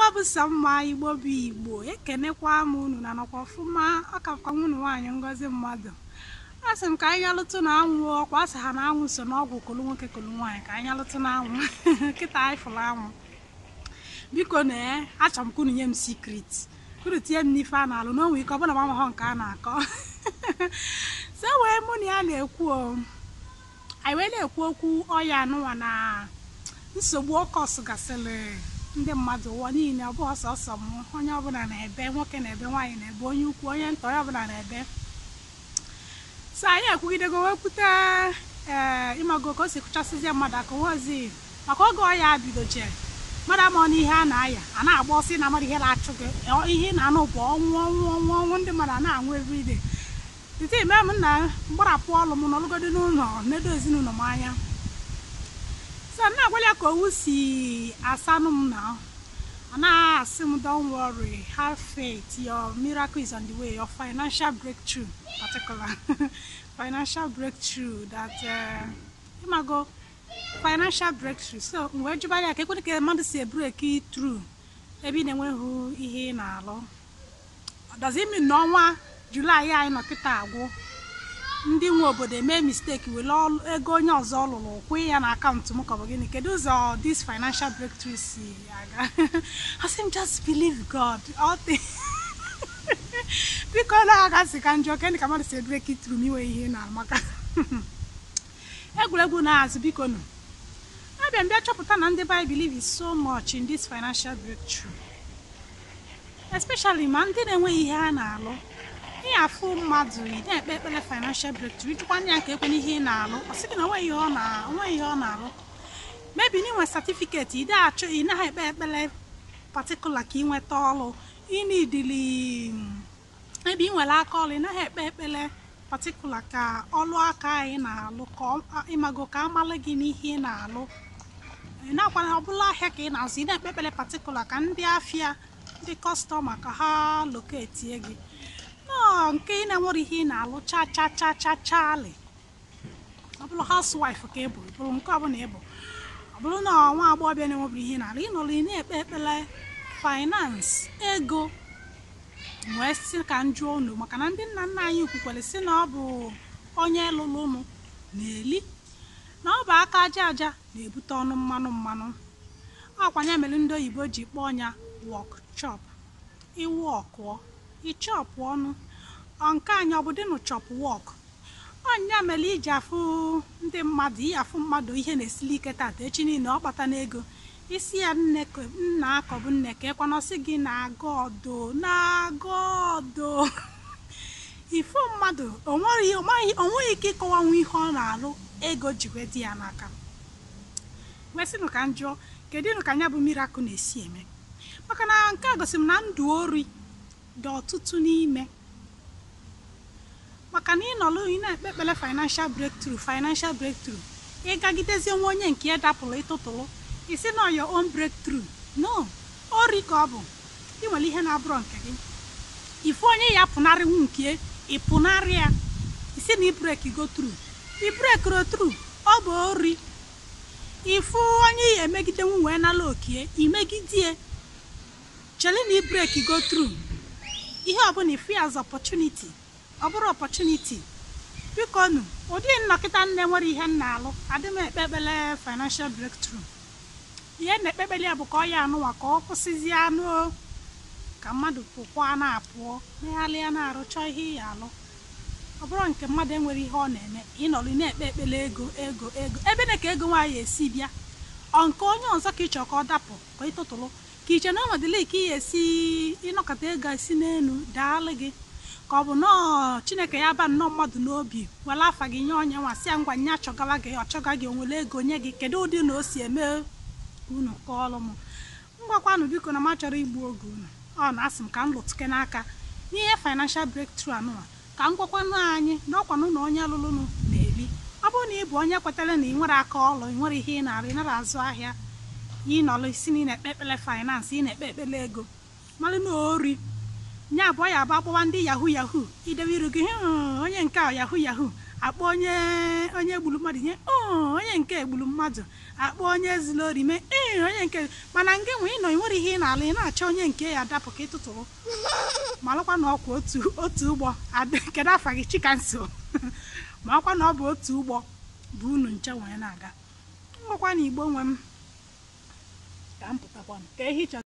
Ọ bụ sọ mma. Igbo bụ Igbo, ekenekwa m unu na nọkwa ọfụma. Ọ kakwa nwunu nwaanyị Ngozi mmadụ. A sị m ka anyị nyalụtụ na anwụ. Ọkwa a sị ha na anwụ so n'ọgwụ kolu nwoke kolu nwaanyị. Ka anyị nyalụtụ na anwụ kịta. Anyị fụrụ anwụ. Biko na achọrọ m ka unu nye m secret, unu tinye m n'ife a na-alụ na onwe ike ọ bụla m amahọ nke a na-akọ. So wee mụ na ya na-ekwu o, anyị wee na-ekwu okwu ọya anụnwa na nsogbu ọkọs gasịrị ndị mmadụ ụwa niile. Ọ bụghị sọsọ m, onye ọbụla na-ebe, nwoke na-ebe, nwaanyị na-ebe, onye ukwu, onye nta, onye ọbụla na-ebe. So anyị ekwugidego wee kwute ee ịmago ka o si kụchasịzie mmadụ aka ozi maka oge ọya bidoche. Mmadụ ama n'ihe a na-aya, a na-agba ọsọ na amara ihe na-achụ gị. Ihe ị na-anụ bụ ọnwụ, ọnwụ, ọnwụ, ọnwụ. Ndị mmadụ a na-anwụ everyday. Tete ime m na mgbarapụ ọlụ m nọlụgodo n'ụlọ, nedo ezinụlọ m anya. So m na-agwala ya ka owu si asanụ m na ọ na-asị m, "Don't worry, have faith, your miracle is on the way, your financial breakthrough, particular financial breakthrough that ịmago financial breakthrough." So m wee jụba ya ka ekwere ka mmadụ si e-break through ebe ị na-enweghị ihe ị na-alụ. Does it mean na ọnwa July anyị nọ kịta agwụ, ndị nwe obodo eme mistake were ego onye ọzọ lụrụ kwụ ya na akaụntụ m, ka ọ bụ gịnị? Kedu ụzọ this financial breakthrough si aga? Asị m, "Just believe God all things." Biko na-aga sị ka njọ kedụ ka mmadụ si break through ma inwe ihe na maka egwuregwu na-azụ. Biko nụ, abịa m bịa chọpụta na ndị Bible believe so much in this financial breakthrough, especially ma ndị na-enweghị ihe ha na-alụ. Ị afụ mmadụ, ị na-ekpe ekpere financial breakthrough, ịjụkwa ya ka ekwe n'ihe ị na-alụ, ọ sị gị na onweghị ihe ọ na onweghị ihe ọ na-alụ. Maybe na inwe certificate, ị achọ, ị naghị ekpe ekpere particular ka ị nweta ọrụ ị nidili. Ebe ị nwere aka ọrụ, ị naghị ekpe ekpere particular ka ọlụ aka anyị na-alụ ka ịmago ka amalụ gị n'ihe ị na-alụ. Ị na-akwa ọbụla ahịa ka ị na-azụ, ị na-ekpe ekpere particular ka ndị afịa, ndị customer, ka ha locate gị nọọ. Nke ị na-enwere ihe ị na-alụ cha cha cha cha chali, ọ bụrụ housewife ka ị bụ, bụrụ nke ọbụla ị bụ, ọ bụrụ na nwa agbọghọbịa na-enwebụrụ ihe ị na-alụ, ị nọrọ ị na-ekpe ekpere finance, ego. Wee sị ka m jụọ unu, maka na ndị nna nna anyị kwukwere sị na ọ bụ onye lụrụ ụnụ na-eli, na ọ bụ aka aja aja na-ebute ọnụ mmanụ mmanụ. Ọkwa ya mere ndị oyibo ji kpọọ ya workshop. Iwu ọkụọ ịchọpụ ọnụ. Ọ nke anyị ọ bụ dịnụ chop work. Ọnya mere iji afụ ndị mmadụ, iyi afụ mmadụ ihe na-esili ike tata, echi niile ọ kpata n'ego isi ya nne nna akọbụ nne ka ekwanọsị gị na-aga ọdụ na-aga ọdụ. Ifo mmadụ onweghị onweghị ike ịkọwanwu ihe ọ na-alụ, ego jikwe dị ya n'aka. Wee sịnụ ka m jụọ, kedu ka ya bụ miracle na-esi eme? Maka na nke a gosi m na ndụ ori dị ọtụtụ n'ime, maka na ị nọlụ, ị na-ekpe ekpere financial breakthrough, financial breakthrough, ịgagidezi onwe onye nke ya dapụrụ ịtụtụrụ isi na your own breakthrough. No ori ka ọ bụ. Ị nwere ihe na-abụrọ nke gị, ifu onye ya pụnarịnwu nke ị pụnarị ya, isi na ị break go through, ị breakro through, ọ bụ ori. Ifu onye ya emegidenwu wee nala okie imegidie, chere na ị break go through. Ihe ọbụla ifu ya as opportunity, ọ bụrụ opportunity. Biko nụ, ụdị nnọkịta nne nwere ihe m na-alụ, adị m ekpe ekpere financial breakthrough. Ihe m na-ekpe ekpere ya bụ ka ọ ya anụnwa ka ọ kwụsịzie anụ, ka mmadụ pụkwa na-apụọ meghalịa na-arụ, chọọ ihe ị ya alụ. Ọ bụrụ nke mmadụ enwere ihe ọ na-eme, ịnọrọ na-ekpe ekpere ego, ego, ego, ebe na ka ego nwaanyị esi bịa? Ọ nke onye ọzọ ka ị chọrọ ka ọ dapụ ka ị tụtụrụ, ka iche na ọnọdụle ka ị esi ịnọkọta ego esi n'elu daalụ gị, ka ọ bụ nnọọ Chineke ya ba nnọọ mmadụ n'obi were afa gị nye onye nwa, sị ya ngwa nya chọgara gị, ọ chọga gị, onwere ego nye gị? Kedu ụdị na o si eme? Unu kọọlụ m. Ngwakwanụ, biko, na m achọrọ igbu oge unu. Ọ na-asị m ka m lụtụke n'aka n'ihe financial breakthrough anụwa, ka m gwakwanụ anyị na ọkwanụ na onye lụlụnụ na-eri. Ọ bụrụ na ị bụ onye kwetara na ị nwere aka ọlụ, ị nwere ihe ị na-arụ, ị nara azụ ahịa, ị nọrọ isi na ị na-ekpe ekpere finance, ị na-ekpe ekpere ego, malụ na ori nya abụọ ya abụ akpọwa ndị yahoo yahoo idewe iru gị. Onye nke a yahoo yahoo Akpọ onye onye gburu mmadụ nye "Oo, onye nke gburu mmadụ." Akpọ onye zuru ori mee ee, onye nke. Mana nke nwe ịnọ, ị nwere ihe ị na-alụ, ị na-achọ onye nke ya dapụ ka ị tụtụrụ. Malụkwa na ọkwa otu otu ụgbọ. Kedu afa gị? Chikanso. Ma ọkwa na ọ bụ otu ụgbọ bụ unu nche wee na-aga. Nwekwa na Igbo nwe m, ka m pụtakwa ka ihe ịchọ.